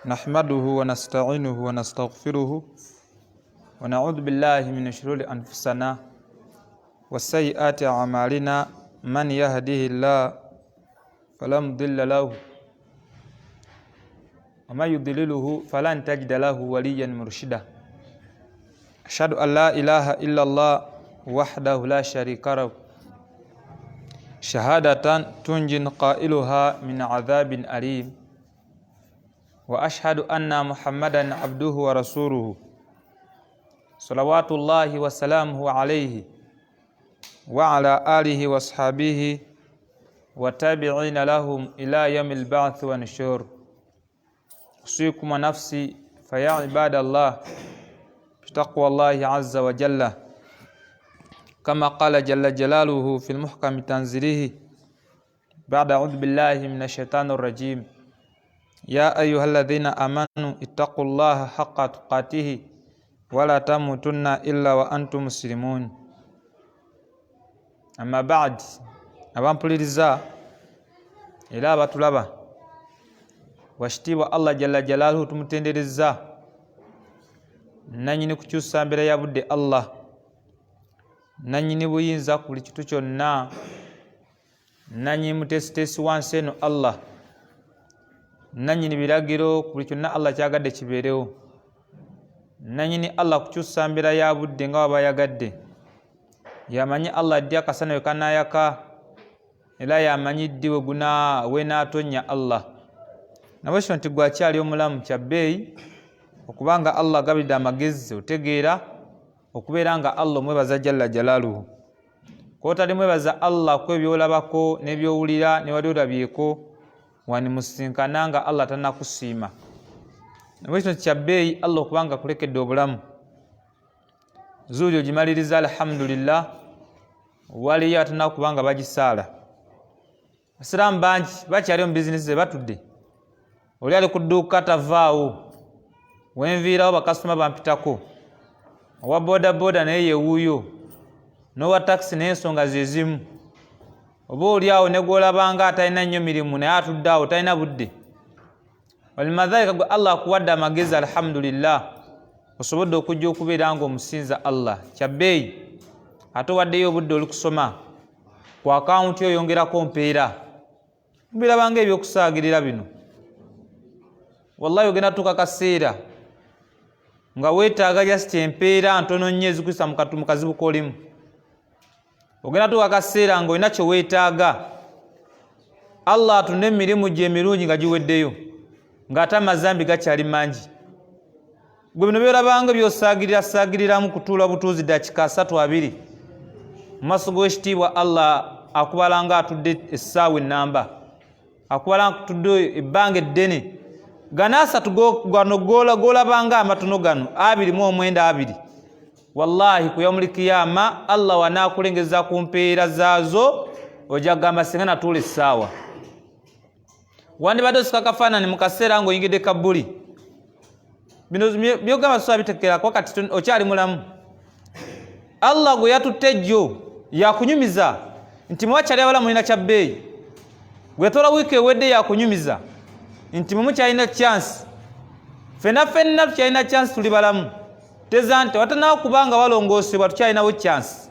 نحمده ونستعينه ونستغفره ونعوذ بالله من شرور أنفسنا وسيئات أعمالنا، من يهده الله فلا مضل له ومن يضلله فلن تجد له وليا مرشدا. أشهد أن لا إله إلا الله وحده لا شريك له، شهادة تنجي قائلها من عذاب أليم، وأشهد أن محمدا عبده ورسوله صلوات الله وسلامه عليه وعلى آله وأصحابه وتابعين لهم إلى يوم البعث والنشور. أوصيكم ونفسي فيا عباد الله بتقوى الله عز وجل، كما قال جل جلاله في المحكم تنزيله بعد أعوذ بالله من الشيطان الرجيم: يا أيها الذين آمنوا اتقوا الله حق تقاته ولا تموتن إلا وأنتم مسلمون. أما بعد، abampuliriza era abatulaba, wakitiibwa Allah jalla jalaaluhu tumutenderezza, nanyini kukyusa mbeera ya budde, Allah nanyini buyinza ku buli kitu kyonna, nanyini muteesiteesi wansi eno, Allah nanyini biragiro ku buli kyonna Allah kyagadde kibeerewo, nanyini Allah kukyusa mbeera ya budde nga waba ayagadde. Yamanyi Allah ddi akasana we kanaayaka, era yamanyi ddi wenaatonya Allah. Nabwekyo nti gwe akyali omulamu, kya bbeeyi okubanga Allah agabidde amagezi otegeera okubeera nga Allah omwebaza jalla jalaaluhu. Kotali mwebaza Allah ku ebyolabako n'ebyowulira ne wali olabyeko, wanimusinkana nga Allah tanakusiima. Nabwekyo nti kya bbeeyi Allah okubanga akulekedde obulamu. Zuuli ogimaliriza, alhamdulillah. Waliyo atana kubanga bagisaala. Abasiraamu bangi bakyaliyo mu bizinesi ze batudde, oli ali ku dduuka tavaawo, wenviirawo bakasitoma bampitako, owa bodaboda naye yewuuyo, n'owa takisi naye ensonga zezimu. Oba oli awo ne gwolabanga atalina nnyo mirimu naye atudde awo talina budde. Walimadhalika, gwe Allah akuwadde amagezi, alhamdulillah, osobodde okujja okubeera nga omusinza Allah, kyabbeeyi. Ate owaddeyo obudde, oli kusoma ku akawunti, oyongerako mpeera. Mubirabanga ebyokusaagirira bino, wallahi ogenda tuuka kaseera nga weetaaga just empeera ntono nnyo ezikuyisa mu kazibu k'olimu. Ogenda tuuka kaseera nga olina kye weetaaga, Allah atunde emirimu gye emirungi nga giweddeyo, ng'ate amazambi gakyali mangi. Gwe bino byolabanga byosaagirira saagiriramu kutuula butuuzi dakika asatu abiri mu maaso g'ekitiibwa Allah, akubalanga atudde essaawa ennamba, akubala atudde ebbanga eddene. Gano asatu gano golabanga amatono, gano 29 abiri, wallahi ku yaumul kiyama Allah wanaakulengeza ku mpeera zaazo, ojja kugamba singa natuula essaawa. Wandibadde osika kafaanani mu kaseera ng'oyingidde kabbuli. Bino byogamba sobola bitekera kuba kati okyali mulamu. Allah gwe yatutte ejjo yakunyumiza nti mwewakyali abalamu mulina kya bbeeyi. Gwe yatwala wiiki ewedde yakunyumiza nti mwe mukyalina chance. Fenna fenna tukyalina chance, tuli balamu. Teza nti watanawo kubanga walongoosebwa, tukyalinawo chance.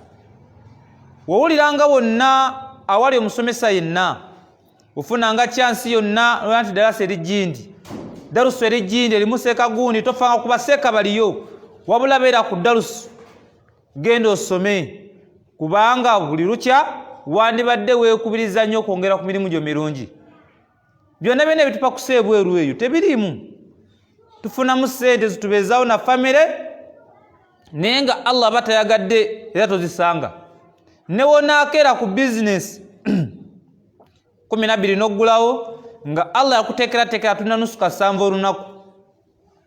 Wowuliranga wonna awali omusomesa yenna, ofunanga chance yonna olwa nti darasa eri gindi, darusu eri gindi erimu seeka gundi, tofanga kuba seeka baliyo, wabula beera ku darusu, genda osome, kubanga buli lukya wandibadde weekubiriza nnyo okwongera ku mirimu gyo mirungi. Byonna byonna ebitupa kusa ebweru eyo tebiriimu, tufunamu ssente zitubeezaawo na famire, naye nga Allah aba tayagadde era tozisanga. Ne wonaakeera ku bizinesi 12 n'oggulawo, nga Allah yakuteekerateekera tulina nusu kasanvu olunaku,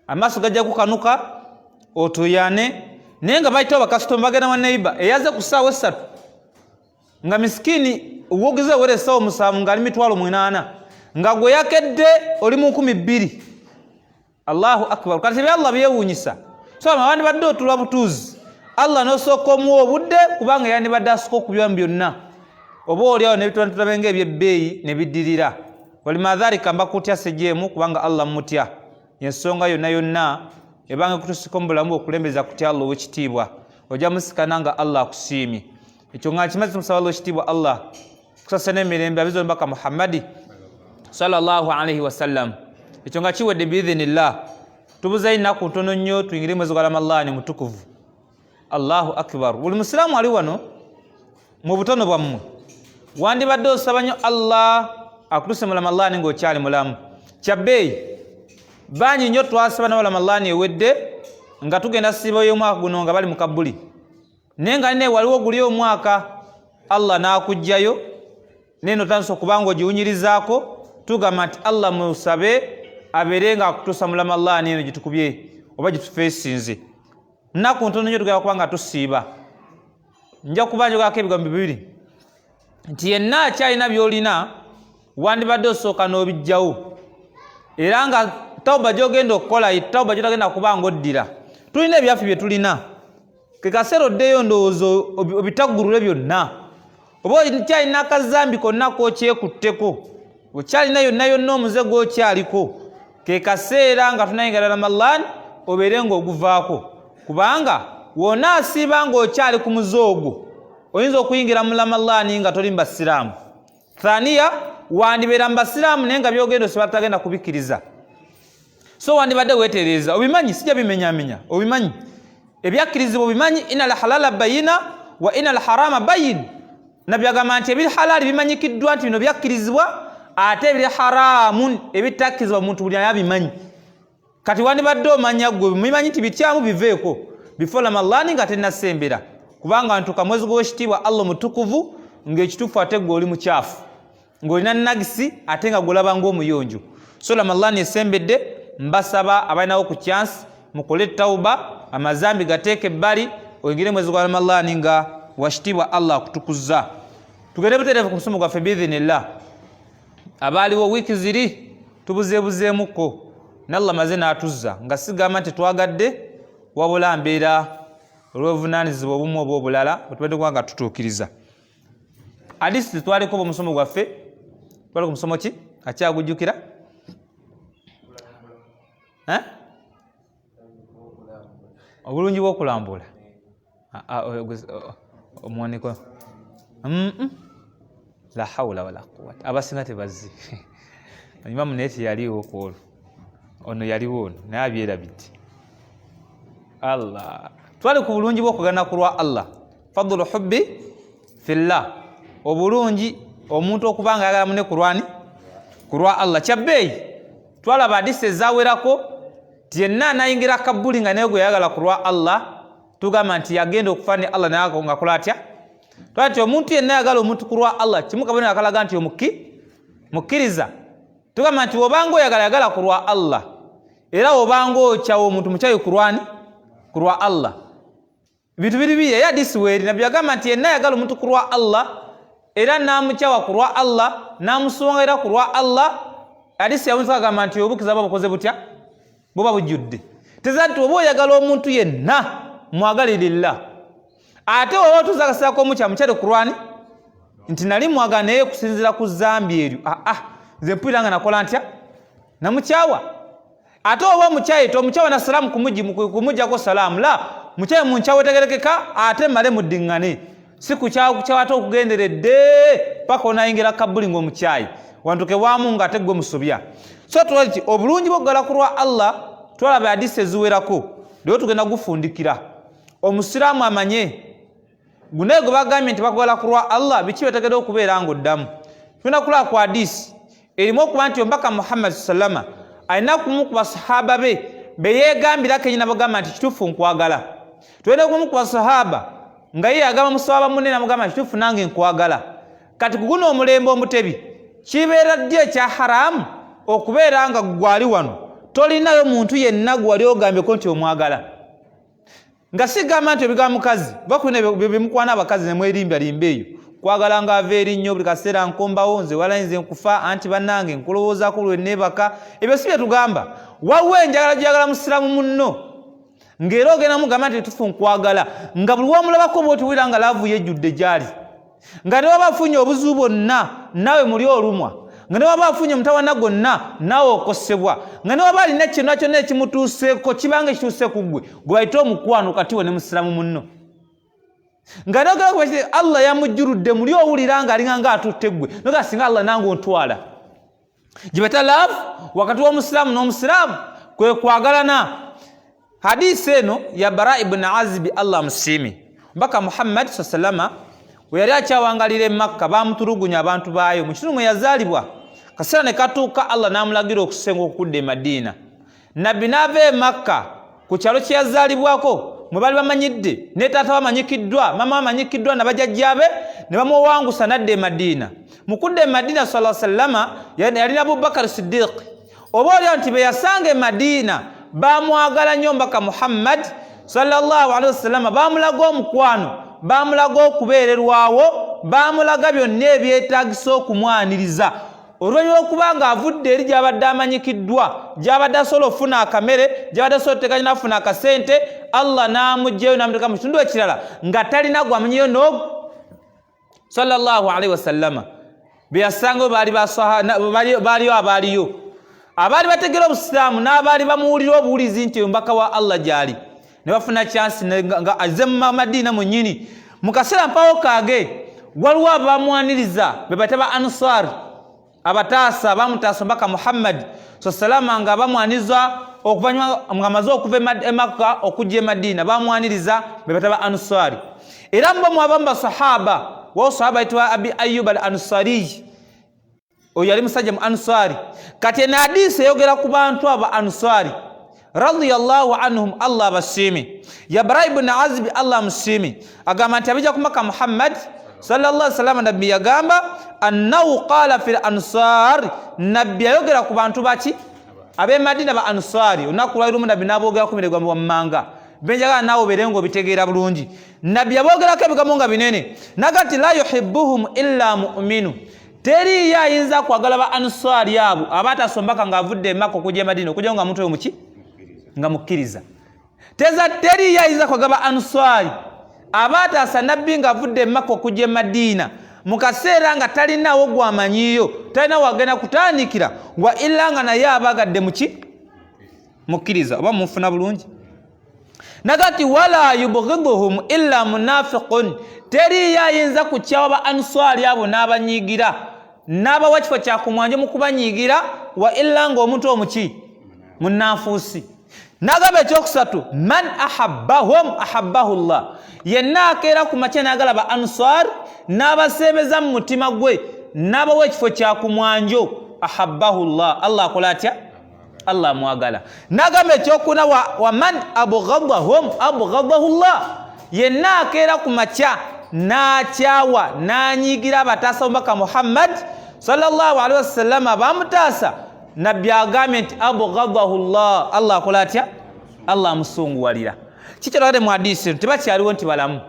amaaso gajja kukanuka otuyane, naye nga bayitawo bakasitoma bagenda wa neiba eyaze ku ssaawa 3, nga misikini wogeze wera essaawa 7 ng'ali 800,000, nga gwe yakedde oli mu 2000. Allahu akbar! Kati ebya Allah byewuunyisa. So abandi badde otula butuuzi, Allah n'osooka omuwa obudde, kubanga yandibadde asooka okubyamu byonna, oba oli awo nebitona tulabe nga ebyebbeeyi ne biddirira. Walimadhalika, mbakutya sejeemu kubanga Allah mutya. Ensonga yonna yonna ebanga ekutusika mu bulamu okulembeza kutya Allah owekitiibwa, ojja musikana nga Allah akusiimye. Ekyo nga nkimaze, tumusaba Allah owekitiibwa Allah kusasa n'emirembe abiza omubaka Muhammadi sallallahu alaihi wasallam. Ekyo nga kiwedde, biidhinillah, tubuzayo ennaku ntono nnyo tuyingire mwezi gwa Ramadaani mutukuvu. Allahu akbar! Buli musiraamu ali wano, mu butono bwammwe wandibadde osaba nnyo Allah akutuse mu Ramadaani ng'okyali mulamu. Kyabbeeyi, bangi nnyo twasaba nawo Ramadaani ewedde nga tugenda siiba y'omwaka guno nga bali mu kabuli, naye nga nine waliwo guli omwaka Allah n'akugjayo naye notandisa okuba nga ogiwunyirizaako. Tugamba nti Allah musabe abeere nga akutuusa mu Ramadaani eno gitukubye oba gitufeesinze. Nnaku ntono nnyo tugenda kuba nga tusiiba. Nja kuba njogerako ebigambo bibiri nti yenna akyalina by'olina wandibadde osooka n'obijjawo, era nga tawuba gy'ogenda okukola ye tawuba gy'otagenda kuba ng'oddira. Tulina ebyaffe bye tulina, ke kaseera oddeyo ndowooza obitaggulule byonna. Oba okyalina akazambi konna k'okyekutteko, okyalina yonna yonna omuze gw'okyaliko, ke kaseera nga tunayingira Ramadan obeere ng'oguvaako, kubanga wona asiiba ng'okyali ku muze ogwo oyinza okuyingira mu Ramadani nga toli mu basiraamu. Thaniya, wandibeera mu basiraamu naye nga byogenda osiba tagenda kubikkiriza. So wandibadde weetereeza, obimanyi, sijja bimenyamenya, obimanyi ebyakkirizibwa, obimanyi ina lhalala bayina wa ina lharama bayin. Nabbi agamba nti ebiri halaali bimanyikiddwa nti bino byakkirizibwa, ate ebiri haramun, ebitakkirizibwa, muntu buli naye abimanyi. Kati wandibadde omanya gwe mubimanyi nti bityamu, biveeko before Ramadhani nga tennasembera, kubanga ntuka mwezi gw'ekitiibwa Allah omutukuvu ng'ekituufu ate gwe oli mukyafu, ng'olina nagisi ate nga gwolaba ng'omuyonjo. So Ramadhani esembedde, mbasaba abalinawo ku chance mukole tawuba, amazambi gateeke ebbali, oyingire mwezi gwa Ramadhani nga wakitiibwa Allah akutukuzza. Tugende butereevu ku musomo gwaffe biidhinillah. Abaaliwo wiiki ziri tubuzeebuzeemukko, nallah maze n'atuzza, nga sigamba nti twagadde, wabula mbeera olw'obuvunaanyizibwa obumu oba obulala bwetubadde kuba nga tutuukiriza. Hadisi tetwaliko omusomo gwaffe, twali ku musomo ki? Akyagujjukira? Obulungi bw'okulambula omuwaniko. La haula wala quwata, abasinga tebazzi. Imamu naye teyaliwo kwolwo, ono yaliwo, ono naye abyerabidde. Allah, twali ku bulungi bw'okugana ku lwa Allah, fadlu hubbi fillah, obulungi omuntu okuba nga ayagala mune kulwani ku lwa Allah. Kyabbeeyi, twalaba hadisi ezawerako ti yenna anayingira kabuli nga naye gwe yayagala ku lwa Allah, tugamba nti yagenda okufa ne Allah naye nga akola atya? Twala nti omuntu yenna ayagala omuntu ku lwa Allah, kimu kabonero akalaga nti omuki mukkiriza. Tugamba nti obanga oyagala, yagala ku lwa Allah, era obanga okyawa omuntu, mukyayi ku lwani? Ku lwa Allah. Bintu biri biri era hadisi weeri, nabbi yagamba nti yenna ayagala omuntu ku lwa Allah era n'amukyawa ku lwa Allah n'amusonga ku lwa Allah. Hadisi yawunzika agamba nti obukiza buba bukoze butya? Buba bujjudde. Teza nti oba oyagala omuntu yenna, mwagale lillah, ate oba otuuza akaseera k'omukya, mukyale ku lwani nti nali mwagala naye kusinziira ku zambi eryo, aa nze mpulira nga nakola ntya, namukyawa. Ate oba omukyayi, tomukyawa na salaamu kumuggyako salaamu, la mukyayi munkyawe tegerekeka, ate male muddiŋŋane, si kukyawa kukyawa ate okugenderedde paka onayingira kabuli ng'omukyayi wantuke waamu nga ate gwe musobya. So twali ti obulungi bw'okugala ku lwa Allah, twalaba hadisi eziwerako. Leero tugenda gufundikira omusiraamu amanye gunaye gwe bagambye nti bakugala ku lwa Allah, biki betegedde okubeera ng'oddamu. Tugenda kulaba ku hadisi erimu okuba nti omubaka Muhammad sallama alina kumu ku basahaba be beyeegambira kenyina bagamba nti kituufu nkwagala. Tugenda kumu ku basahaba nga ye agamba musahaba munne namugamba nti kituufu nange nkwagala. Kati ku guno omulembe omutebi, kibeera ddi ekya haramu okubeera nga gwali wano tolinayo muntu yenna gwe wali ogambyeko nti omwagala? Nga sigamba nti obigamba mukazi bakulina bimukwana abakazi nemwerimbya limba eyo kwagala nga ava eri nnyo, buli kaseera nkombawo, nze wala nze nkufa, anti bannange nkulowoozaako lwe neebaka. Ebyo si bye tugamba. Waliwo enjagala gyeyagala musiraamu munno ng'era ogenda mugamba nti tufu nkwagala, nga buli wamulabako bwoti wulira nga laavu yejjudde gyali, nga ne waba afunye obuzibu bwonna naawe muli olumwa, Nga ne waba afunye omutawana gwonna, naawe okosebwa. Nga ne waba alina kyonna kyonna ekimutuuseeko, kibanga ekituuse ku ggwe, gwe bayita omukwano kati we ne musiraamu munno. Nga nogera Allah yamujjuludde muli owulira nga alinga nga atutte ggwe, noga singa Allah nange ontwala. Gye bayita love wakati w'omusiraamu n'omusiraamu kwe kwagalana. Hadisi eno ya Bara ibn Azibi, Allah amusiime, Mbaka Muhammad sallama we yali akyawangalira e Makka, bamutulugunya abantu baayo mu kitundu mwe yazaalibwa. Kaseera ne katuuka Allah n'amulagira okusenga okudda e Madiina. Nabbi n'ava e Makka ku kyalo kye yazaalibwako mwe bali bamanyidde ne taata bamanyikiddwa, maama bamanyikiddwa na bajjajjaabe, ne bamuwangusa n'adda e Madiina. Mu kudda e Madiina sallallahu sallama yalina Abubakar Siddiq. Oba olya nti be yasanga e Madiina bamwagala nnyo Mbaka Muhammad sallallahu alaihi wasallama, bamulaga omukwano, bamulaga okubeererwawo, bamulaga byonna ebyetaagisa okumwaniriza. Oluvannyuma lw'okuba ng'avudde eri gy'abadde amanyikiddwa, gy'abadde asobola okufuna akamere, gy'abadde asobola okuteekanya n'afuna akasente, Allah n'amuggyayo n'amuteeka mu kitundu ekirala nga talina gwamanyiyo n'ogu sallallahu alaihi wasallama. Be yasangayo baaliyo abaaliyo abaali bategera obusiraamu n'abaali bamuwulira obuwulizi nti omubaka wa Allah gy'ali, ne bafuna kyansi nga azze mu Madiina munnyini. Mu kaseera mpawo kaage waliwo abamwaniriza be bayita ba Ansar, abataasa, bamutaasa omubaka Muhammad salama nga bamwaniriza okuvanyuma nga amaze okuva e Makka okujja e Madiina, bamwaniriza be bayita ba Ansari. Era mubo mwabamu basahaba, wawo sahaba ayitibwa Abi Ayuba al Ansariyi, oyo yali musajja mu Ansari. Kati eno hadisi eyogera ku bantu abo Ansari radiyallahu anhum, Allah abasiime. Ya Bara ibn Azibi, Allah amusiime, agamba nti abijja ku Maka Muhammad sallallahu alaihi wasallam, nabbi yagamba annahu qala fil ansar, nabbi yayogera ku bantu baki ab'e Madina ba Ansari. Olunaku lwali lumu nabbi n'aboogerako ebigambo wammanga benjagala naawe obeere ng'obitegeera bulungi. Nabbi yaboogerako ebigambo nga binene, naga nti la yuhibbuhum illa mu'minu, teriiyo ayinza kwagala ba Ansari abo abaatasombaka ng'avudde e Makka okujja e Madina okujja nga muntu oyo muki nga mukkiriza. Teza teriiyo ayinza kwagala ba Ansari abaataasa nabbi ng'avudde e Makka okujja e Madiina mu kaseera nga talinawo gwamanyiyo, talina wagenda kutandikira, wa illa nga naye abagadde muki mukkiriza. Oba munfuna bulungi? Naga nti wala yubghiduhum illa munafiqun, teriiyo ayinza kukyawa ba Answari abo n'abanyiigira n'abawa kifo kya kumwanjo mu kubanyiigira, wa illa ng'omuntu omuki munanfuusi. Nagamba ekyokusatu, man ahabbahum ahabbahu llah, yenna akeera ku makya n'agala ba Answar n'abaseebeza mu mutima gwe n'abawa ekifo kya kumwanjo, ahabbahu llah, Allah akola atya? Allah amwagala. Nagamba ekyokuna, wa man abghadahum abghadahu llah, yenna akeera ku makya n'akyawa n'anyiigira abataasa omubaka Muhammad sallallahu alaihi wasallama bamutaasa, nabbi agambye nti abghadahu llah, Allah akola atya? Allah amusunguwalira. Kikyolagade mu hadisi eno tebakyaliwo nti balamu,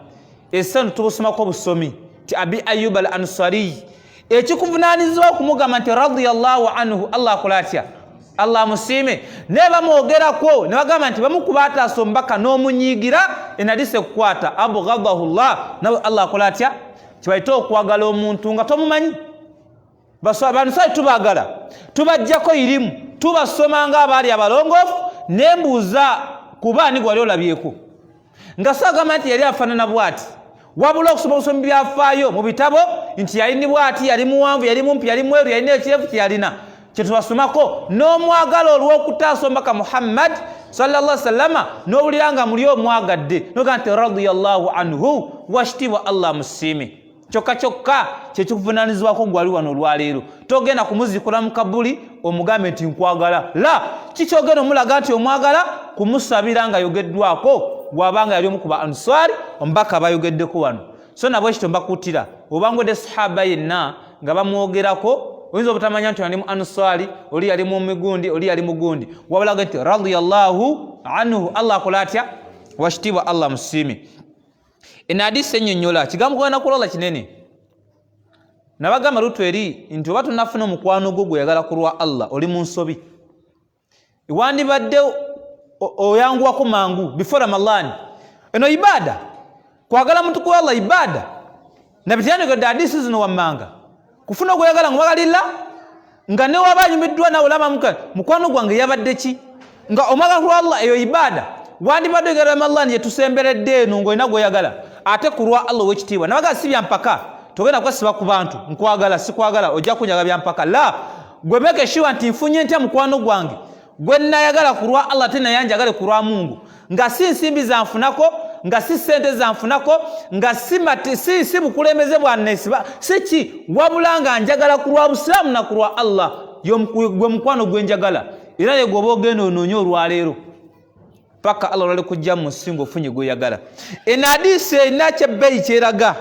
esano tubusomako obusomi ti Abi Ayuba al Ansariyi ekikuvunaanyizibwa okumugamba nti radiyallahu anhu, Allah akola atya? Allah amusiime. Naye bamwogerako ne bagamba nti bamukuba ataasa omubaka n'omunyiigira, enadisi ekukwata abghadahu llah, nawe Allah akola atya? Kibayite okwagala omuntu nga tomumanyi. Bansari tubaagala, tubajjako irimu, tubasoma nga abaali abalongoofu, nembuuza kuba ani gwali olabyeko nga so agamba nti yali afaanana bwati, wabula okusoma obusomi byafaayo mu bitabo nti yali ni bwati, yali muwanvu, yali mumpi, yali mweru, yalina ekirevu kyeyalina, kyetubasomako n'omwagala olw'okutaasa omubaka Muhammad sallallahu sallama, n'owulira nga muli omwagadde noga nti radiyallahu anhu, wakitiibwa Allah amusiime. Kyokka kyokka kyekikuvunaanyizibwako gwali wano olwaleero, togenda kumuzikula mu kabuli omugambe nti nkwagala, la kikyogenda omulaga nti omwagala kumusabira nga yogeddwako bw'abanga yali omu ku ba Answari omubaka bayogeddeko wano. So nabwe kityo mbakutira obangwedde sahaba yenna nga bamwogerako, oyinza obutamanya nti yali mu Answari, oli yali mu migundi, oli yali mugundi, wabulaga nti radiyallahu anhu, Allah akola atya? Wakitiibwa Allah musiime. Eno hadisi ennyonnyola kigambo kugenda kulola kinene. Nabagamba lutu eri nti oba tonafuna omukwano gwo gweyagala ku lwa Allah, oli mu nsobi. Wandibadde oyanguwako mangu before Ramadan. Eno ibada, kwagala muntu ku Allah ibada. Nabityandikodde hadisi zino wammanga kufuna ogweyagala nga mwagalilla Nga newaba anyumiddwa nawe olaba mukwano gwange yabadde ki, nga omwagala ku lwa Allah. Eyo ibaada wandibadde oyagala Ramadan gyetusemberedde eno ng'olina gw'oyagala ate ku lwa Allah ow'ekitiibwa. Nabaga si byampaka, togenda kwesiba ku bantu nkwagala sikwagala ojja kunjaga byampaka. La gwe make sure nti nfunye ntya mukwano gwange gwe nayagala ku lwa Allah ate naye anjagale ku lwa Mungu, nga si nsimbi zanfunako, nga si ssente zanfunako, nga si bukulembeze bwanesiba si ki, wabula nga njagala ku lwa Busiraamu na ku lwa Allah. Gwe mukwano gwe njagala era ye gwoba ogenda onoonye olwaleero paka Allah olwali kujja mu nsi ng'ofunye gweyagala. Eno hadiisi erina kyebbeeyi kyeraga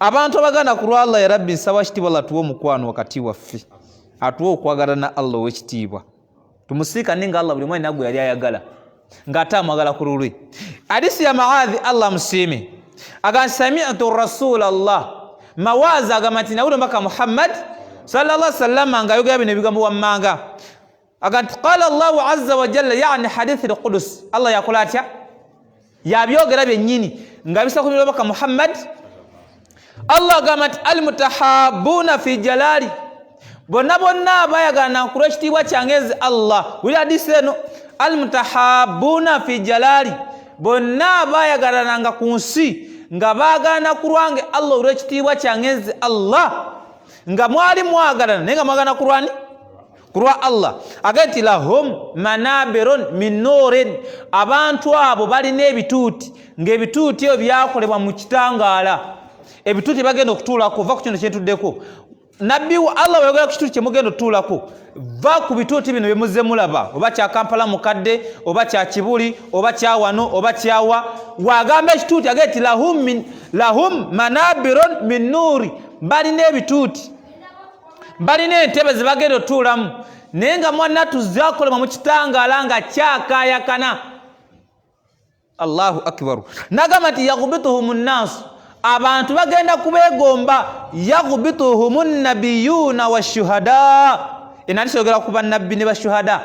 abantu abaganda ku lwa Allah. Ya Rabbi, nsaba kitiibwa Allah atuwe omukwano wakati waffe, atuwe okwagala na Allah ow'ekitiibwa, tumusiikane nga Allah buli mwana gwe yali ayagala ng'ate amwagala ku lulwe. Hadisi ya Maadhi, Allah amusiime, agamba sami'tu rasulallah. Mawaazi agamba nti nawulira omubaka Muhammad sallallahu sallama ng'ayogera bino ebigambo wammanga. Agamba nti qala Allahu azza wa jalla, yani hadithi lqudus. Allah yakola atya? Yabyogera byennyini nga bisa ku omubaka Muhammad. Allah agamba nti almutahabuna fi jalali, bonna bonna abayagalana ku lw'ekitiibwa kyange nze Allah. Wuli hadisi eno, almutahabuna fi jalali, bonna abayagalananga ku nsi nga baagalana ku lwange Allah, olw'ekitiibwa kyange nze Allah, nga mwali mwagalana naye nga mwagalana ku lwani? Ku lwa Allah. Agamba nti lahum manabirun min nurin, abantu abo balina ebituuti ng'ebituuti ebyo byakolebwa mu kitangaala. Ebituuti bagenda okutuulako, va ku kino kyentuddeko. Nabbi wa Allah wayogera ku kituuti kyemugenda otutuulako, va ku bituuti bino byemuzze mulaba, oba kya Kampala mukadde, oba kya Kibuli, oba kya wano, oba kyawa. Wagamba ekituuti, agee ti lahum manabirun min nuuri, balina ebituuti, balina entebe zebagenda otuulamu, naye nga mwanatu zakolebwa mu kitangaala nga kyakayakana. Allahu akbaru. Nagamba nti yaghbituhum nnaasu, abantu bagenda kubeegomba. Yaghbituhum nabiyuuna washuhada. Enandisi yogera ku bannabbi ne bashuhada.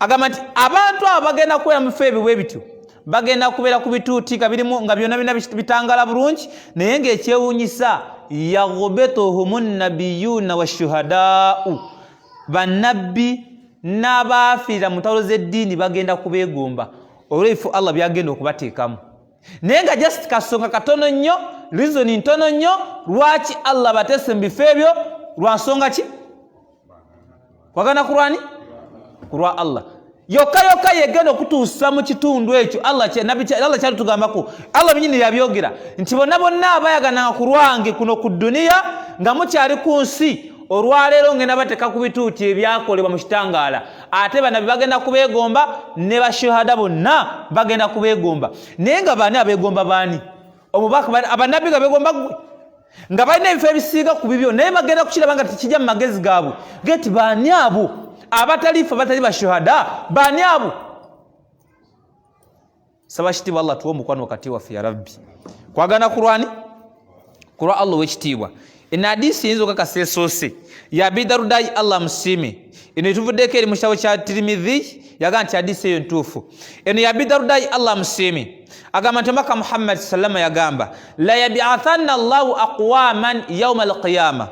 Agamba nti abantu abo bagenda kubeera mu bifo ebyo bwe bityo, bagenda kubeera ku bituuti nga birimu nga byonna byonna bitangala bulungi, naye ng'ekyewuunyisa yaghbituhum nabiyuuna washuhadaau, bannabbi n'abaafiira mu ntalo z'eddiini bagenda kubeegomba olw'ebifo Allah byagenda okubateekamu. Naye nga just kasonga katono nnyo, reason ntono nnyo lwaki Allah bateese mu bifo ebyo. Lwa nsonga ki? Kwagana ku lwani? Ku lwa Allah yokka yokka yegenda okutuusa mu kitundu ekyo. Allah kyalitugambako, Allah binyini yabyogera nti bonna bonna abayagananga ku lwange kuno ku duniya nga mukyali ku nsi, olwaleero ngenda bateeka ku bituuti ebyakolebwa mu kitangaala, ate bannabbi bagenda kubeegomba ne bashuhada bonna bagenda kubeegomba. Naye nga baani abeegomba? Baani omubaka? Abannabbi nga beegomba gwe nga balina ebifo ebisiiga ku bibyo, naye bagenda kukiraba nga tekijja mu magezi gaabwe geti baani abo abataliife, abatali bashuhada, baani abo? Saba kitiibwa Allah tuwe omukwano wakati waffe ya Rabbi, kwagana kulwani? Ku lwa Allah ow'ekitiibwa. Eno hadisi eyinza okakasa esoose ya Abidarudayi, Allah amusiime. Eno etuvuddeko eri mu kitabo kya Tirimidhi, yagamba nti hadisi eyo ntuufu. Eno ya Abidarudayi, Allah amusiime, agamba nti omubaka Muhammad sallama yagamba la yabiathanna Allahu aqwaman yauma alqiyama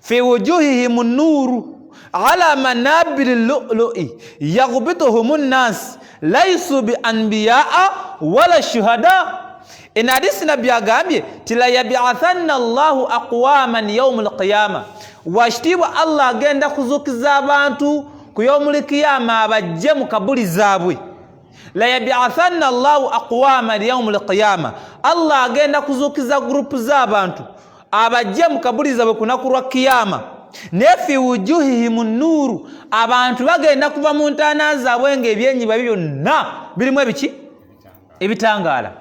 fi wujuhihim nuru ala manabiri lu'lu'i yaghbituhum nnas laisu bi anbiyaa wala shuhada. Eno hadisi nabbi agambye ti la yabiathanna Allahu aqwaman yauma alqiyama, wakitiibwa Allah agenda kuzuukiza abantu ku yaumu lkiyama abajje mu kabuli zaabwe. La yabiathanna Allahu aqwaman yauma alqiyama, Allah agenda kuzuukiza gurupu z'abantu abajje mu kabuli zaabwe ku lunaku lwa kiyama, naye fi wujuhihim nuuru, abantu bagenda kuva mu ntaana zaabwe ng'ebyenyi babi byonna birimu ebiki? Ebitangaala.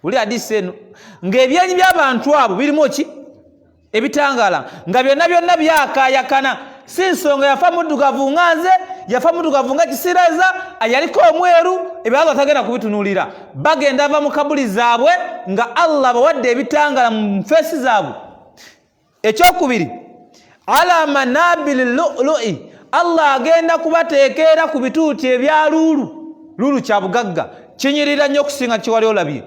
Buli hadisi eno ng'ebyenyi by'abantu abo birimu ki? Ebitangaala, nga byonna byonna byakayakana. Si nsonga yafa muddugavu nga nze, yafa muddugavu nga kisiraza, yaliko omweru, ebyo Allah tagenda kubitunuulira. Bagenda va mu kabuli zaabwe nga Allah bawadde ebitangaala mu face zaabwe. Ekyokubiri, ala manabiri lu'lu'i, Allah agenda kubateekeera ku bituuti ebya luulu. Luulu kya bugagga, kinyirira nnyo okusinga kiwali olabye.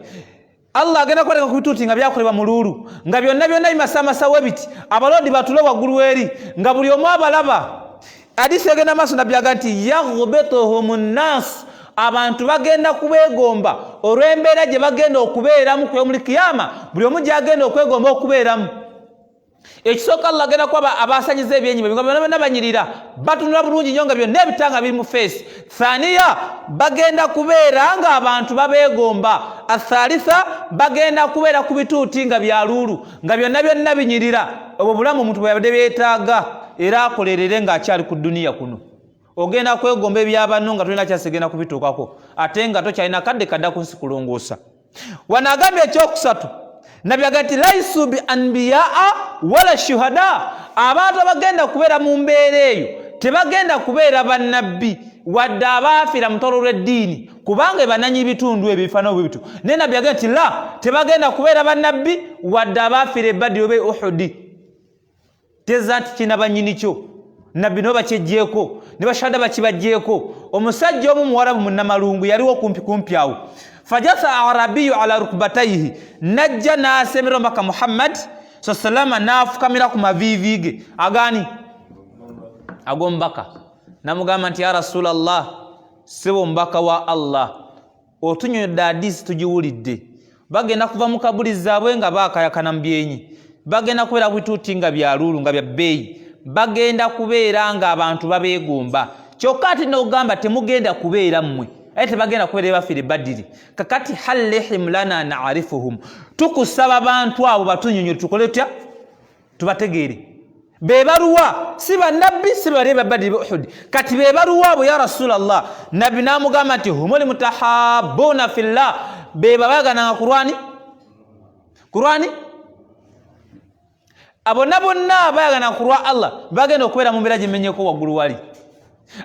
Allah agenda kubateeka ku bituuti nga byakolebwa mu luulu, nga byonna byonna bimasamasa we biti, abaloodi batule waggulu eri nga buli omu abalaba. Hadisi egenda maaso, nabbi agamba nti yaghbituhum nnas, abantu bagenda kubeegomba olw'embeera gye bagenda okubeeramu ku yomuli kiyama, buli omu gy'agenda okwegomba okubeeramu. Ekisooka, Allah agenda kuba abasanyiza ebyenyima nga byonna byonna banyirira, batunula bulungi nnyo nga byonna ebitanga biri mu feesi. Thaniya, bagenda kubeera nga abantu babeegomba. Athalitha, bagenda kubeera ku bituuti nga bya luulu, nga byonna byonna binyirira. Obwo bulamu omuntu bwe yabadde beetaaga era akolerere ng'akyali ku duniya kuno. Ogenda kwegomba ebya banno nga tolina kyasegenda kubituukako, ate nga tokyalina kadde kadda ku nsi kulongoosa. Wano agambye ekyokusatu, nabbi agambye nti laisu bi anbiyaa wala shuhada, abantu abagenda kubeera mu mbeera eyo tebagenda kubeera bannabbi wadde abaafiira mu lutalo lw'eddiini, kubanga ebananyi ebitundu ebyo bifaanana bwe bityo. Naye nabbi agambye nti la, tebagenda kubeera bannabbi wadde abaafiira e Badiri oba e Uhudi. Teza nti kirina bannyini kyo, nabbi nabo bakyejjeeko ne bashahada bakibajjeeko. Omusajja omu muwarabu munnamalungu yaliwo kumpi kumpi awo, fajasa arabiyu ala rukbataihi, najja n'asemera omubaka Muhammad salama, n'afukamira ku maviivi ge agaani ag'omubaka, namugamba nti ya Rasulallah, sebo omubaka wa Allah, otunyonyodde hadisi tugiwulidde, bagenda kuva mu kabuli zaabwe nga baakayakana mu byenyi, bagenda kubeera bituuti nga bya luulu nga bya bbeeyi, bagenda kubeera nga abantu babeegomba, kyokka ate n'ogamba temugenda kubeera mmwe, aye tebagenda kubeera bafiire Badiri. Kakati hallihim lana naarifuhum, tukusaba bantu abo batunyonyole, tukole tutya tubategeere, be baluwa? Si bannabbi, si bali babadiri be Uhudi, kati be baluwa abo ya Rasulallah? Nabbi n'amugamba nti humuli mutahabuna fillah, be babagananga kulwani kulwani, abonna bonna bayagana kulwa Allah, bagenda okubeera mu mbeera gyemenyeko waggulu. Wali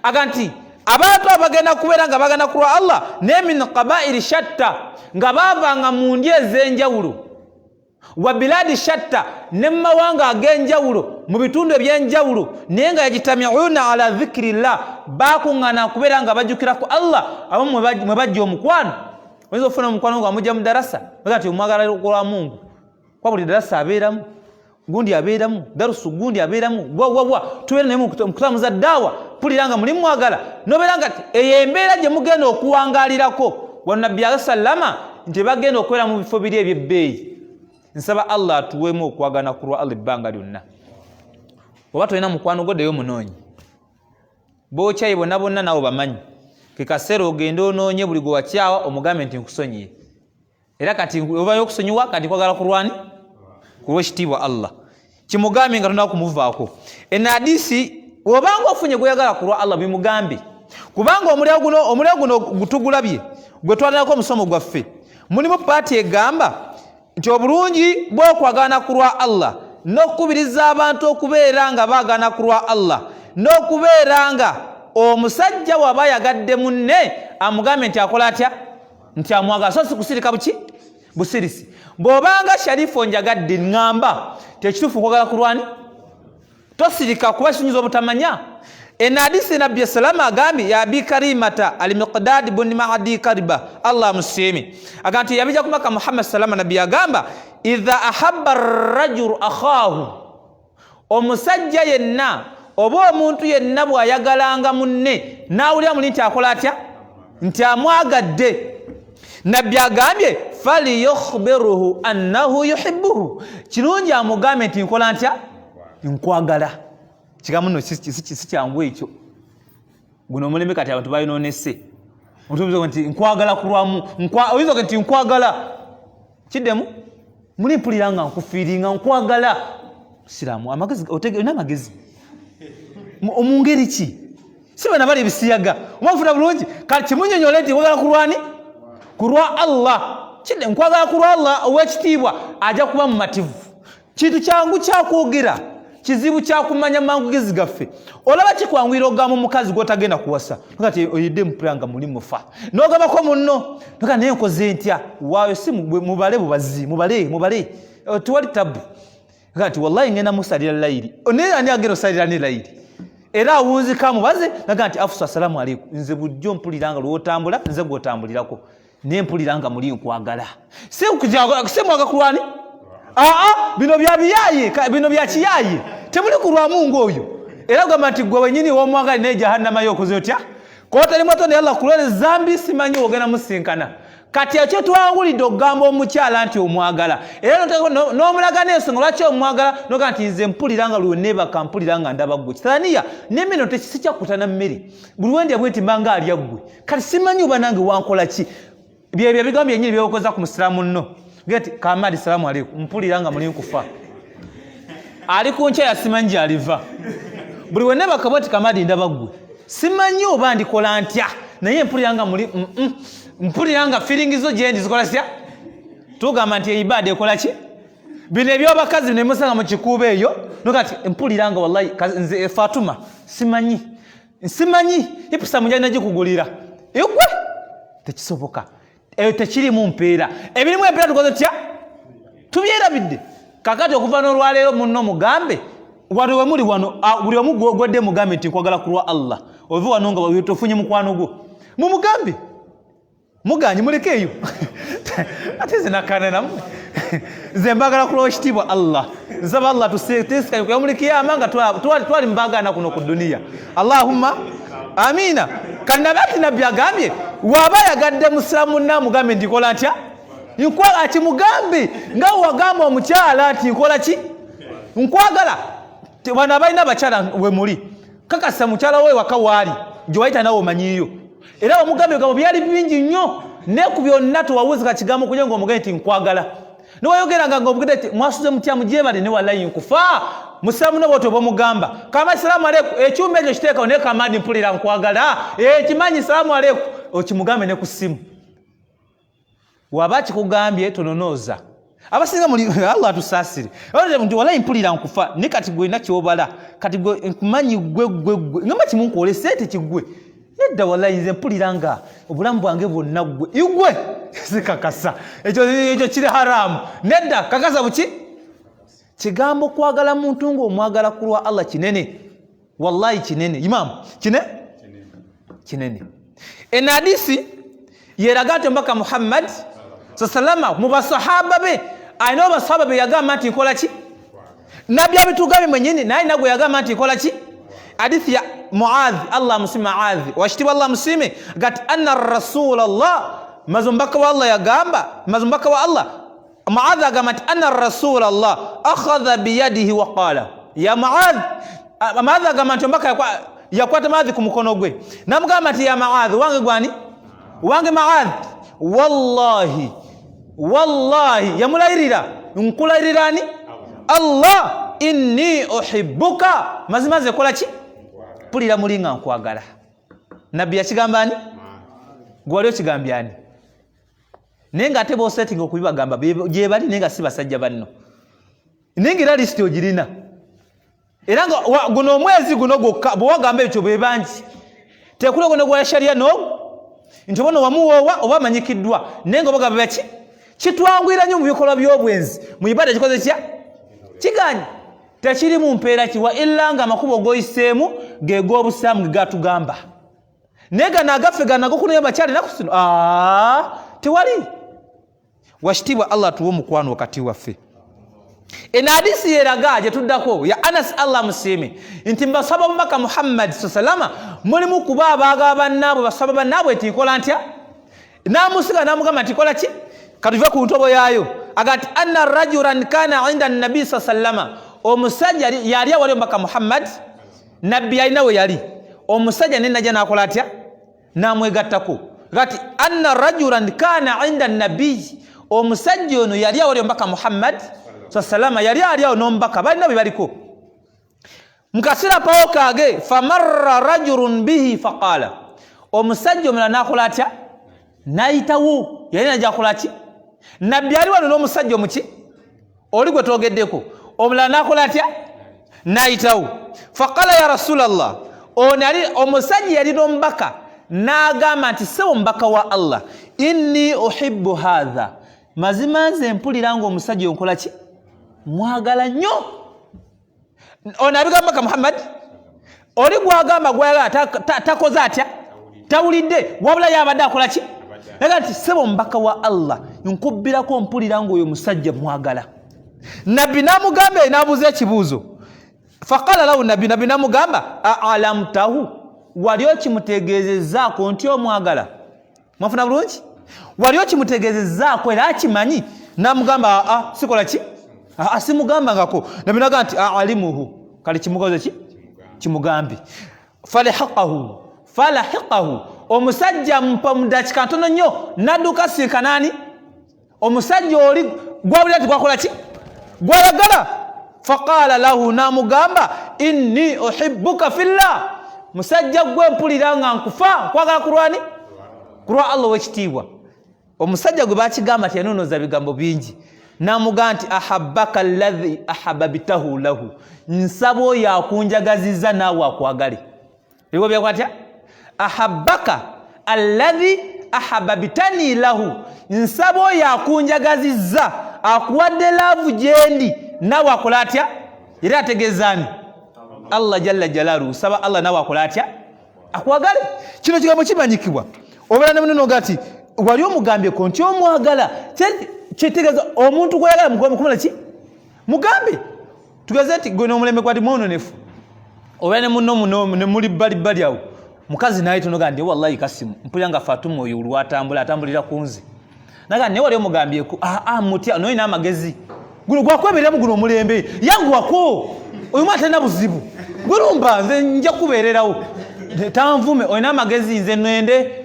aga nti abantu abagenda kubeera nga bagenda kulwa Allah, naye min qabairi shatta, nga baavanga mu ndya ez'enjawulo, wa biladi shatta, ne mu mawanga ag'enjawulo, mu bitundu eby'enjawulo, naye nga yajitamiuna ala dhikirillah, bakuŋŋaana kubeera nga bajjukira ku Allah. Abamu mwe bajja omukwano, oyinza okufuna omukwano nga mujja mu darasa nti omwagala lwa Mungu, kwa buli darasa abeeramu gundi, abeeramu darusu gundi, abeeramu wawawa, tubeera naye mu kutambuza daawa, mpulira nga muli mwagala, nobeera nga eyo embeera gye mugenda okuwangaalirako. Wano nabbi sallama nti bagenda okubeera mu bifo biri ebyebbeeyi. Nsaba Allah atuweemu okwagana ku lwa Allah ebbanga lyonna. Oba tolina mukwano gwo, ddeyo munoonyi bookyayi bonna bonna, naawe bamanyi ke kaseera ogende onoonye buli gwe wakyawa, omugambe nti nkusonyiye, era kati obayo okusonyiwa, kati kwagala kulwani kulwekitiibwa Allah, kimugambye nga tonaba kumuvaako. Eno hadisi, obanga ofunye gweyagala kulwa Allah, bimugambe, kubanga omulyago guno tugulabye gwe twalinako omusomo gwaffe, mulimu paati egamba nti obulungi bw'okwagana ku lwa Allah n'okukubiriza abantu okubeera nga baagana ku lwa Allah, n'okubeera nga omusajja waba ayagadde munne amugambe nti akola atya, nti amwagala, so si kusirika buki busirisi. Bw'obanga Sharifu onjagadde, ŋŋamba tekituufu nkwagala kulwani, tosirika kuba kinyuza obutamanya. Eno hadisi nabbi salama agambye ya Abi Karimata Almiqdad buni Mahadi Kariba, Allah amusiime, agamba nti yabija kumaka Muhammad salama, nabbi agamba idha ahabba rajulu akhahu, omusajja yenna oba omuntu yenna bw'ayagalanga munne n'awulira muli nti akola atya, nti amwagadde, nabbi agambye faliyukhbiruhu annahu yuhibbuhu, kirungi amugambe nti nkola ntya, nkwagala. Kigambo nno si kyangu ekyo. Guno omulembe kati abantu bayononese. Omuntu nti nkwagala kulwamu, oyinza nti nkwagala kiddemu muli mpulira nga nkufiiringa nkwagala siraamu amagezi, olina amagezi mu ngeri ki? Si bana bali ebisiyaga omafuna bulungi. Kati kimunyonyole nti nkwagala kulwani kulwa Allah, kidde nkwagala kulwa Allah ow'ekitiibwa, ajja kuba mumativu. Kintu kyangu kyakwogera, kizibu kyakumanya mangu gezi gaffe. Olaba kikwanguyira ogamba omukazi gwotagenda kuwasa kati oyidde mpulira nga muli mufa, nogambako munno nga naye nkoze ntya waayo, si mubale bubazi, mubale mubale, tewali tabu kati wallahi ngenda musalira layiri, naye ani agenda osalira ne layiri? Era awunzika mubaze naga nti afusa, asalamu aleikum, nze bulijjo mpulira nga lwotambula nze gwotambulirako. Naye mpulira nga muli nkwagala. Si mwaga kulwani? Aa, bino bya biyaye, bino bya kiyaye. Temuli kulwa Mungu oyo. Era kugamba nti gwe wenyini w'omwagala naye jahannama yo okoze otya? Kuba tali mwatonda Allah kulwere zambi simanyi ogenda musinkana. Kati ekyo twangulidde okugamba omukyala nti omwagala era n'omulaga n'ensonga lwaki omwagala noga nti nze mpulira nga lweneebaka mpulira nga ndaba ggwe kitaniya nemino tekisikyakuta na mmere buli wendya bwenti mbanga alya ggwe kati simanyi oba nange wankola ki. Byebyo ebigambo byennyini byokoza ku musiraamu nno geti kamadi salaamu aleikum mpulira nga muli nkufa ali ku nkya yasimanyi gyaliva buli wenebaka bwati kamadi ndaba ggwe simanyi oba ndikola ntya naye mpulira nga muli mpulira nga feeling zo gyendi zikola sya tugamba nti eibaada ekola ki bino ebyobakazi nemusanga mu kikuubo eyo nogati mpulira nga wallahi nze Fatuma simanyi simanyi ipusa mujja nagikugulira egwe tekisoboka eyo tekirimu mpeera ebirimu empeera tukoze tutya tubyerabidde kakati okuva n'olwaleero munno mugambe wano wemuli wano buli omu gwogwedde mugambe nti nkwagala ku lwa Allah ove wano nga tofunye mukwano gwo mumugambe muganyi muleke eyo ate nze nakana namwe nze mbagala kulwa ekitiibwa Allah nsaba Allah tusisikanye ku yaumul kiyama nga twali mubagaana kuno ku duniya Allahumma amina. Kati nabi ati nabbi agambye waba ayagadde musiraamu munne amugambe nti nkola ntya nkwagala akimugambe nga wagamba omukyala nti nkola ki nkwagala. Bano abalina abakyala wemuli kakasa mukyala we waka waali gyewayita nawe omanyiyo era omugambe ebigambo byali bingi nnyo naye ku byonna tewawuzika kigambo kuye ng'omugambe nti nkwagala newayogeranga nga omugende nti mwasuze mutya mugyebale ne wallahi nkufa musiraamu no bwotyo bwomugamba kama salaamu aleikum ekyuma ekyo kiteekawo naye kamadi mpulira nkwagala ekimanyi salaamu aleikum okimugambe ne ku ssimu waba kikugambye tononooza abasinga muli Allah atusaasire nti wallahi mpulira nkufa ne kati gwe na kyobala kati gwe nkumanyi gwe gwe gwe ngamba kimunkoole sente kigwe nedda wallahi nze mpulira nga obulamu bwange bwonna gwe igwe sikakasa ekyo kiri haramu nedda kakasa buki kigambo kwagala muntu ng'omwagala ku lwa Allah kinene wallahi kinene imamu kine kinene eno hadisi yeraga nti omubaka Muhammad salama mu basahaba be alina abasahaba be yagamba nti nkola ki nabbi abitugambye mwenyini naye alina gwe yagamba nti nkola ki hadithi ya Muadh Allah amusime Muadh wakitiibwa Allah amusime gati anna rasulallah maze omubaka wa Allah yagamba maze omubaka wa Allah Muadh agamba nti anna rasulallah akhadha biyadihi wa qala ya Muadh. Muadh agamba nti omubaka yakwata Muadh ku mukono gwe namugamba nti ya Muadh wange gwani wange Muadh wallahi wallahi yamulayirira nkulayirira ani Allah inni uhibbuka mazima nze kola ki mpulira muli nga nkwagala. Nabbi yakigamba ani gwali okigambye ani naye nga ate bosetinga okubibagamba gyebali naye nga si basajja banno naye nga era lisiti ogirina era nga guno omwezi guno gwokka bwewagamba ekyo be bangi tekuli guno gwa sharia no nti oba nowamuwoowa oba amanyikiddwa naye nga obagamba baki kitwanguyira nnyo mu bikolwa by'obwenzi mu ibada kikoze kitya kiganye tekiri mu mpeera kiwa illa nga amakubo goyiseemu ge g'obusiraamu ge gatugamba naye gano agaffe gano agokunoyo bakyali naku zino tewali wakitiibwa Allah atuwe omukwano wakati waffe. Eno hadisi yeraga gye tuddako ya Anas Allah amusiime nti mbasaba mubaka Muhammad salama mulimu kuba abaaga bannaabwe basaba bannaabwe nti nkola ntya n'amusiga n'amugamba nti kola ki katuve ku ntobo yaayo aga nti anna rajulan kana inda nabi sallama omusajja yali awali omubaka Muhammad nabbi yalina we yali omusajja naye najja n'akola atya n'amwegattako kati anna rajulan kana inda nabiyi omusajja ono yali awali omubaka Muhammad salama yali ali awo n'omubaka balina bwe baliko mu kaseera pawo kaage famarra rajulun bihi faqala omusajja omulala n'akola atya n'ayitawo yali najja akola ki nabbi ali wano n'omusajja omuki oli gwe twogeddeko omulala n'akola atya n'ayitawo faqala ya rasulallah ono yali omusajja yali n'omubaka n'agamba nti sebo omubaka wa Allah inni uhibbu hatha mazima nze mpulira ng'omusajja onkola ki mwagala nnyo ono abigamba mubaka Muhammad oli gwagamba gwayagala takoze atya tawulidde wabula yabadde akola ki Naga nti ssebo omubaka wa Allah, nkubbirako mpulira ng'oyo musajja mwagala. Nabbi n'amugamba, n'abuuza ekibuuzo, faqala lahu nabbi, nabbi n'amugamba, aalamtahu, wali okimutegeezezzaako nti omwagala? Mwafuna bulungi? Wali okimutegeezezzaako era akimanyi? N'amugamba, aa, sikola ki, aa, simugambangako. Nabbi n'agamba nti aalimuhu, kale kimukoze ki, kimugambe. Falihaqahu, falahiqahu, omusajja mpa mu dakika ntono nnyo n'adduka sinkanaani omusajja oli gwawulira nti gwakola ki, gwayagala. Faqala lahu, n'amugamba, inni uhibbuka fillah, musajja gwe mpulira nga nkufa nkwagala kulwani, kulwa Allah owekitiibwa. Omusajja gwe bakigamba teyanonoza bigambo bingi, n'amugamba nti ahabbaka alladhi ahababtahu lahu, nsaba oyo akunjagaziza naawe akwagale. Ebigo byakwatya ahabbaka alladhi ahababtani lahu, nsaba oyo akunjagazizza akuwadde laavu gyendi naawe akola atya? Era ategeezaani? Allah jalla jalaluhu. Saba Allah naawe akola atya? Akwagale. Kino kigambo kimanyikibwa, obeera ne munono gati wali omugambyeko nti omwagala, kitegeeza omuntu gweyagala mukumala ki mugambe. Tugeze nti gwe n'omulembe gwati mwononefu, obeera ne munno ne muli bbalibbali awo, mukazi naye tonoga nti wallahi Kasimu mpulira nga Fatuma oyo lwatambula atambulira ku nze, naga naye wali omugambyeko? Aa, mutya noyina amagezi guno gwakwebereramu guno omulembe, yanguwako oyo mwana talina buzibu, gwerumba nze nja kubeererawo tanvume, olina amagezi nze nende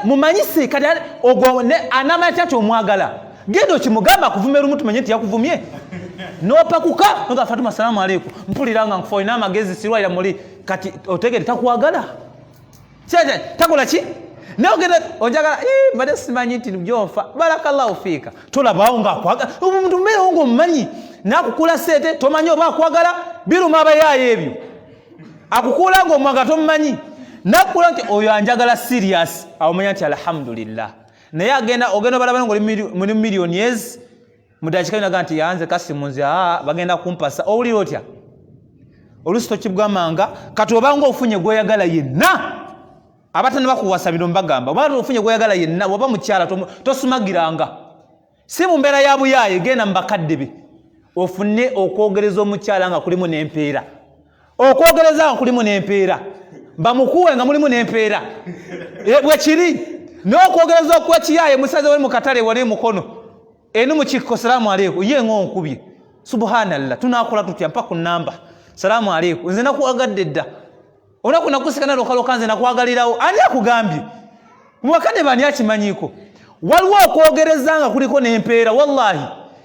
mumanyise. Kati ogwo anamanya tya omwagala? Genda okimugamba akuvumera omuntu manye nti yakuvumye, nopakuka noga Fatuma salamu aleikum, mpulira nga nkufa, olina amagezi sirwalira muli. Kati otegere takwagala, takola ki, naye ogenda onjagala mbadde simanyi nti byonfa, barakallahu fiika. Tolabawo ngaakwagala omuntu, mbeerawo ngaomumanyi nakukula sente, tomanyi oba akwagala. Biruma abayaayo ebyo, akukuula ngaomwagala tomumanyi, nakukula nti oyo anjagala serious, awo omanya nti alhamdulillah. Naye agenda ogenda obalaba ngaoli muli millionaires, mudakika naga nti yanze Kasimu nze aa bagenda kumpasa, owulira otya? Olusi tokibwamanga. Kati obanga ofunye gweyagala yenna, abatana bakuwasa bino mbagamba, oba ofunye gweyagala yenna, oba mukyala, tosumagiranga, si mu mbeera ya buyaaye. Genda mu bakadde be ofune okwogereza omukyala nga kulimu n'empeera, okwogereza nga kulimu n'empeera, bamukuwe nga mulimu n'empeera, bwe kiri. Naye okwogereza okwekiyaaye, musaze wali mu katale wali mukono enu mukikko, salaamu aleikum, ye ng'onkubye, subhanallah, tunakola tutya? Mpa ku namba, salaamu aleikum, nze nakwagadde dda, olunaku nakusikana lokaloka, nze nakwagalirawo. Ani akugambye? Mubakadde bani akimanyiiko? Waliwo okwogereza nga kuliko n'empeera, wallahi,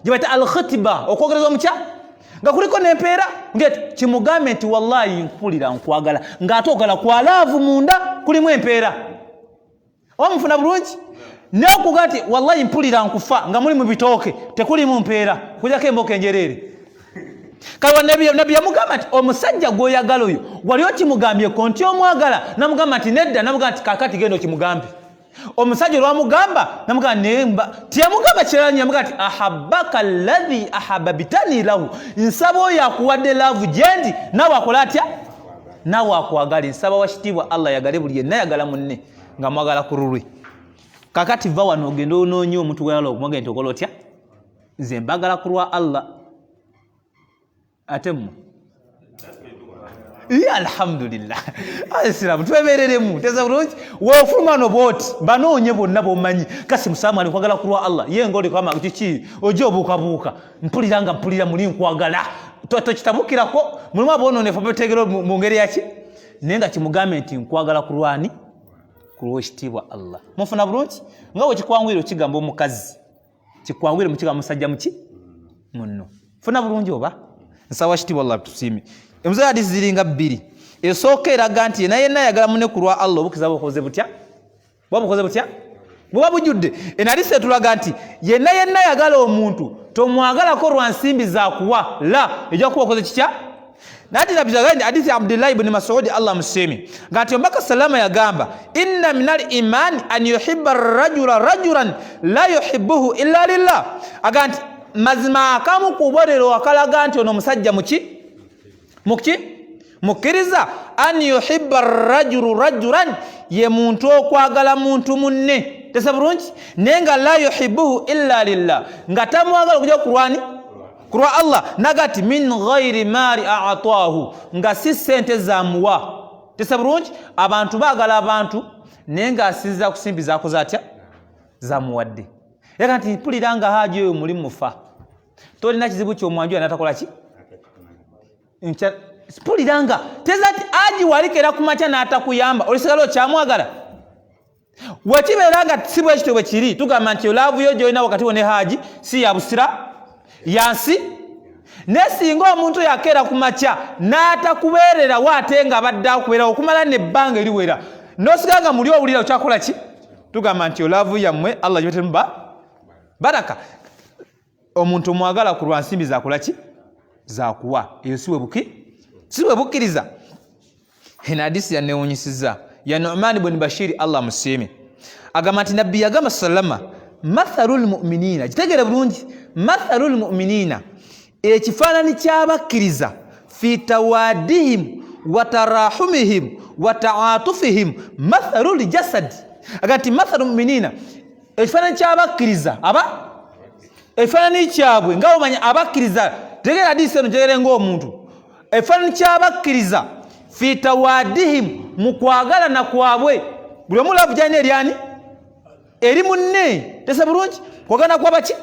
gye bayita alkhitiba, okwogereza omukya nga kuliko n'empeera, ngeti kimugambe nti wallahi nkuwulira nkwagala, ng'ate ogala kwa love munda kulimu empeera, oba mufuna bulungi? Naye okuga nti wallahi mpulira nkufa nga muli mu bitooke, tekulimu mpeera, kujako emboko enjereere. Kale nabbi yamugamba nti omusajja gw'oyagala oyo wali okimugambyeko nti omwagala? Namugamba nti nedda. Namugamba nti kakati genda okimugambe. Omusajja olwamugamba namugamba nemba tiyamugamba kirala nyo, yamugamba nti ahabbaka alladhi ahababitani lahu, nsaba oyo akuwadde love gyendi naawe akola atya? Naawe akwagale. Nsaba wakitiibwa Allah yagale buli yenna yagala munne nga mwagala ku lulwe. Kakati va wano ogende onoonye omuntu gweyagala, okumwagala nti okola otya, nze mbagala ku lwa Allah. Ate mmwe? Iye, alhamdulillah, aisiramu twebereremu teza bulungi. Wofuluma no bwoti banoonye bonna bomanyi, kasi musaamu ali nkwagala ku lwa Allah, ye ngaoli kama kiki ojja obuukabuuka, mpulira nga mpulira muli nkwagala, tokitabukirako, mulimu aboononefu bategeera mu ngeri yaki, naye nga kimugambe nti nkwagala ku lwani? Ku lwekitiibwa Allah. Mufuna bulungi? Nga wekikwanguyira okigamba omukazi, kikwanguyire mukigamba musajja muki munno. Funa bulungi oba? Nsaba kitiibwa Allah tusiime. Emuzo hadisi ziringa bbiri. Esooka eraga nti yena yenna ayagala munne ku lwa Allah, obukiza bukoze butya? Buba bukoze butya? Buba bujjudde. Eno hadisi etulaga nti yenna yenna ayagala omuntu, tomwagalako lwa nsimbi zakuwa, la ejja kuba okoze kitya? Nati nabizagandi hadithi ya Abdullah ibn Mas'ud, Allah musiimi, nga nti omubaka salama yagamba, inna minal imani an yuhibba rajula rajulan la yuhibbuhu illa lillah, aga nti mazima akamu ku bubonero akalaga nti ono omusajja muki muki mukkiriza, an yuhibba rajulu rajulan, Ye muntu okwagala muntu munne, tese bulungi, naye nga la yuhibuhu illa lillah, nga tamwagala okujja kulwani kulwa Allah, nagati min ghairi maali ataahu, nga si sente zamuwa. Tese bulungi, abantu baagala abantu, naye ng'asinzira ku simbi zakoze atya, zamuwadde. Era nti mpulira nga haaji oyo muli mufa, tolina kizibu kyomwanjula natakola ki, mpulira nga teza nti aji walikera ku makya n'atakuyamba, olisigala okyamwagala? Wekibeera nga si bwekityo bwe kiri, tugamba nti olaavu yo gyolina wakati wo ne haaji si ya busira yansi. Naye singa omuntu yakeera ku makya n'atakubeererawo, ate nga abadde akubeerawo okumala nebbanga eriwera, n'osigala nga muli owulira okyakola ki, tugamba nti olaavu yammwe Allah gyetemuba baraka. Omuntu omwagala ku lwa nsimbi zakola ki, zakuwa, eyo si bwe bukkiriza. Eno hadisi yanewunyisiza ya Nu'man bun Bashir, Allah musiime, agamba nti nabbi yagamba salama, mathalu lmuminina, kitegere bulungi, mathalu lmuminina, ekifaananyi ky'abakkiriza, fi tawadihim wa tarahumihim wa taatufihim mathalu ljasadi. Agamba nti mathalu muminina, ekifaananyi ky'abakkiriza, aba ekifaananyi kyabwe nga omanya abakkiriza, tegera hadisi eno tegere ng'omuntu, ekifaananyi ky'abakkiriza fi tawadihim, mu kwagalana kwabwe, buli omu laavu gyalina eryani eri munne, tese bulungi, kwagalana kwabaki,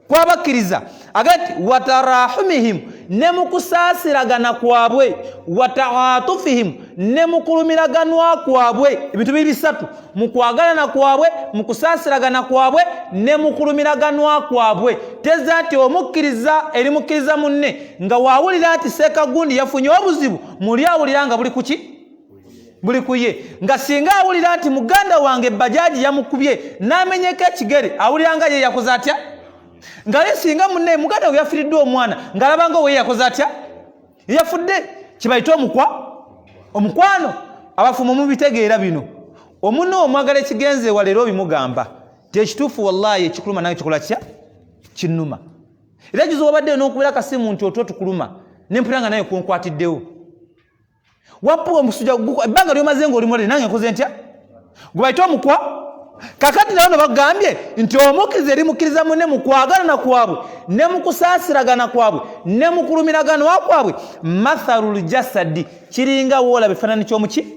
kwabakkiriza. Aga nti watarahumihim, ne mu kusaasiragana kwabwe, wataatufihim, ne mu kulumiraganwa kwabwe. Ebintu biri bisatu: mu kwagalana kwabwe, mu kusaasiragana kwabwe, ne mu kulumiraganwa kwabwe. Teza nti omukkiriza eri mukkiriza munne nga waawulira nti seekagundi yafunye obuzibu, muli awulira nga buli kuki, buli kuye, nga singa awulira nti muganda wange bajaji yamukubye n'amenyeko ekigere, awulira nga ye yakoze atya, nga ye singa munne muganda we yafiiriddwa omwana, ng'alaba nga we yakoze atya, yafudde. Kibayite omukwano. Abafumu mubitegeera bino, omunno omwagala ekigenze ewala, era obimugamba ti ekituufu, wallahi ekikuluma nange kikola kitya, kinnuma. Era juzi wabaddeyo n'okubira akasimu nti otwo tukuluma, nempulira nga naye kunkwatiddewo wapuwa omusujja ebbanga lyomaze nga oli mulwadde, nange nkoze ntya, gwebayite omukwa. Kakati nawe no bagambye nti omukkiriza eri mukkiriza munne mu kwagalana kwabwe, ne mu kusaasiragana kwabwe, ne mu kulumiraganwa kwabwe, mathalu ljasadi, kiringa woolaba ebifaananyi ky'omuki,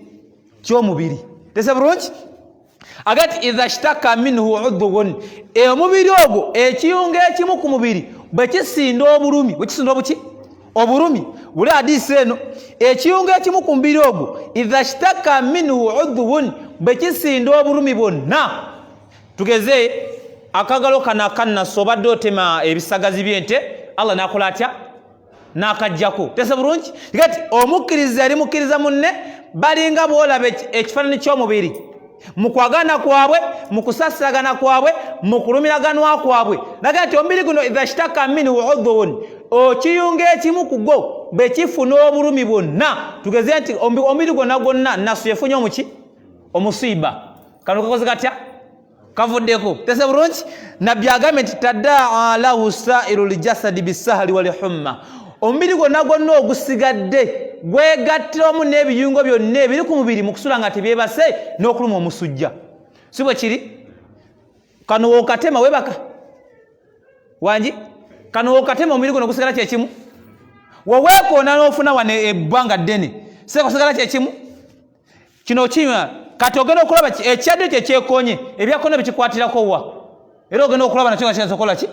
ky'omubiri. Tese bulungi, agati idha shtaka minhu udhun, omubiri ogwo, ekiyungo ekimu ku mubiri bwe kisinda obulumi, bwe kisinda obuki, obulumi buli hadisi eno, ekiyungo ekimu ku mubiri ogwo, idha shtaka minhu udhun, bwe kisinda obulumi bwonna. Tugeze akagalo kano akannaso, obadde otema ebisagazi by'ente, Allah n'akola atya, n'akajjako. Tese bulungi, kati omukkiriza yali mukkiriza munne balinga bwolaba ekifaananyi ky'omubiri, mu kwagana kwabwe, mu kusasiragana kwabwe, mu kulumiraganwa kwabwe. Naga nti omubiri guno idha shtaka minhu udhun, okiyungo ekimu ku gwo bwe kifuna obulumi bwonna. Tugeze nti omubiri gwonna gwonna nasu yafunye omuki, omusiiba, kano kakoze katya, kavuddeko. Tese bulungi, nabbi agambye nti tadaa lahu sairu ljasadi bisahali walihumma, omubiri gwonna gwonna ogusigadde gwegattiramu n'ebiyungo byonna ebiri ku mubiri mu kusula nga tebyebase n'okuluma omusujja. Si bwe kiri? Kano wokatema webaka wangi, kano wokatema omubiri guno gusigala kyekimu, weweekoona n'ofuna wano ebbanga ddene, sekusigala kyekimu. Kino kinywa, kati ogenda okulaba ekyadde kyekyekonye, ebyakono bikikwatirako wa, era ogenda okulaba nakyo nga kiyinza okukola ki,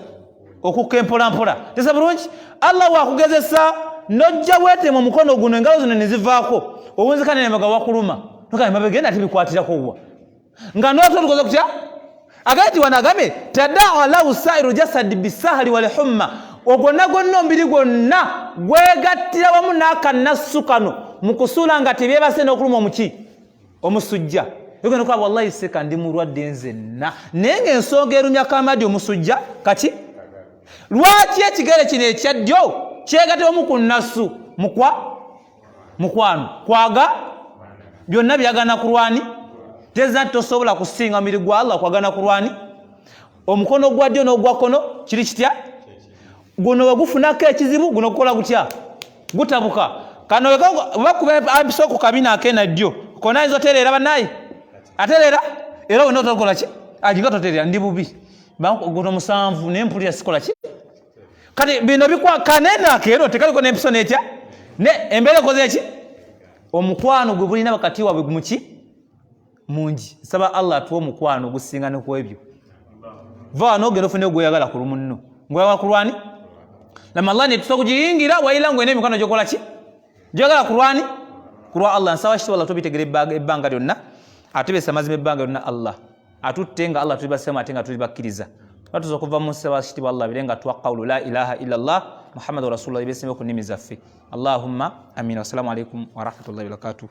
okukka empolampola. Tesa bulungi, Allah wakugezesa nojja weetema omukono guno, engalo zino nezivaako, owunzika nembaga wakuluma, mabega ate bikwatirako wa, nga noto tukoze kutya. Agambye nti wano agambye tadaa lahu sairu jasadi bisahali walhumma, ogwonna gwonna omubiri gwonna gwegattira wamu n'akanassu kano mu kusuula nga tebyebase n'okuluma omuki, omusujja. Ogenda okulaba wallahi seka ndi mulwadde nzenna, naye ng'ensonga erumya kamadi omusujja kaki, lwaki ekigere kino ekya ddyo kyegattira wamu ku nassu mukwa mukwano kwaga byonna byagana kulwani. Teza nti tosobola kusinga mubiri gwa Allah kwagana kulwani. Omukono gwa ddyo n'ogwa kkono kiri kitya? Guno wegufunako ekizibu, guno gukola gutya, gutabuka. Kano bakuba ampiso ku kabina akena ddyo kona ayinza otereera bannaye. Aterera era wena otakola ki? Aginga toterera ndi bubi. Baguno musanvu naye mpulira sikola ki? Kati bino bikwa kanene akeero tekaliko n'empiso n'etya? Ne embeera ekoze ki? Omukwano gwe bulina wakati waabwe muki? Mungi. Nsaba Allah atuwe omukwano ogusinga ne ku ebyo. Va wano ogenda ofune ogweyagala ku lumunno. Ngweyagala ku lwani? Ramadhani tusobola kugiyingira wayira ng'olina emikwano gyokola ki? Njagala kulwani kulwa Allah. Nsaba kitibwa Allah tubitegere ebbanga lyonna, atubesa amazima ebbanga lyonna. Allah atutte nga Allah tuli basiramu ate nga tuli bakkiriza. Batuza okuva mu nsaba kitibwa Allah bire nga tuwa qawlu la ilaha illa Allah Muhammadu rasulullah ebesimbe ku nnimi zaffe. Allahumma amina. Wassalamu alaikum warahmatullahi wabarakatuh.